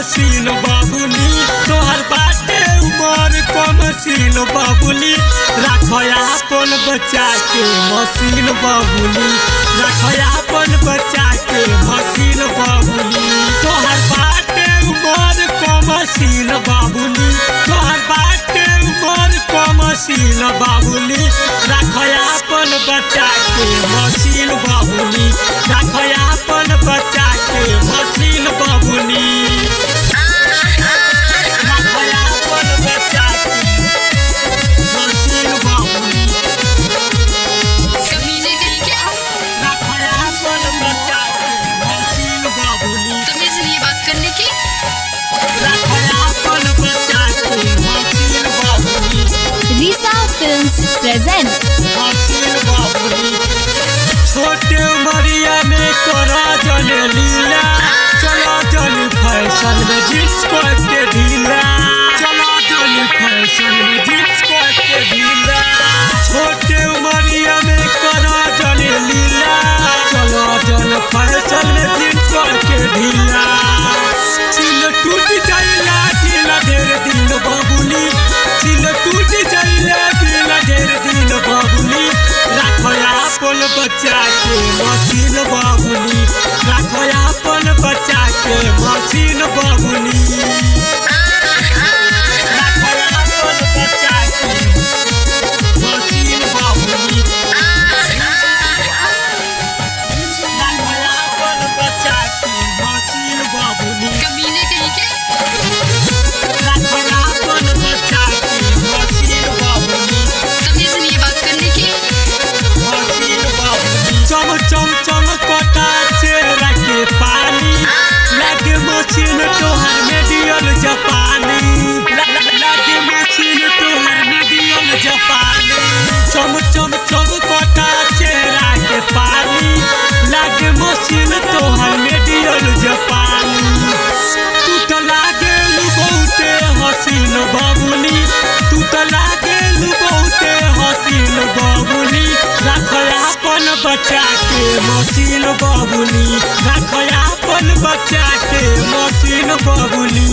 Scene Babuli, तोहर बाटे उमर कम सीन बाबुली। राखया अपन बच्चा के मसीन बाबुली, राखया अपन बच्चा के मसीन बाबुली। तोहर बाटे उमर कम सीन बाबुली, तोहर बाटे उमर कम सीन बाबुली। राखया अपन बच्चा के मसीन बाबुली, राखया अपन बच्चा के मसीन बाबुली। राखया अपन बच्चा के मसीन बाबुली, कमीने कहीं के। राखया अपन बच्चा के मसीन बाबुली, तमीज नहीं है बात करने की। राखया अपन बच्चा के मसीन बाबुली। Risa Films present. मसीन बाबुली। छोटे उमरिया में करा जन लीला, चला जन फैशन में जींस को के ढीला, चला जन फैशन में जींस को के ढीला। छोटे उमरिया में करा जन लीला, चला जन फैशन में जींस को के ढीला। चिल टूट जाइला ढीला ढेर दिन बाबुली, चिल टूट जाइला ढीला ढेर दिन बाबुली। राखया अपन बच्चा के मसीन बाबुली, राखया अपन बच्चा के मसीन बाबुली। राखया अपन बच्चा के मसीन बाबुली, राखया अपन बच्चा के मसीन बाबुली, कमीने कहीं के। राखया अपन बच्चा के मसीन बाबुली। तमीज नहीं है बात करने की। चम चम चम कटा चेहरा के पानी, लागे मशीन तोहर मेडियल जापानी, लागे मशीन तोहर मेडियल जापानी। चम चम चम कटा चेहरा के पानी, लागे मशीन तोहर मेडियल जापानी। तू तो लागेलु बहुते हसीन बाबुली, तू तो लागेलु बहुते हसीन बाबुली। राखया अपन बच्चा के मसीन बाबुली, राखया अपन बच्चा के मसीन बाबुली।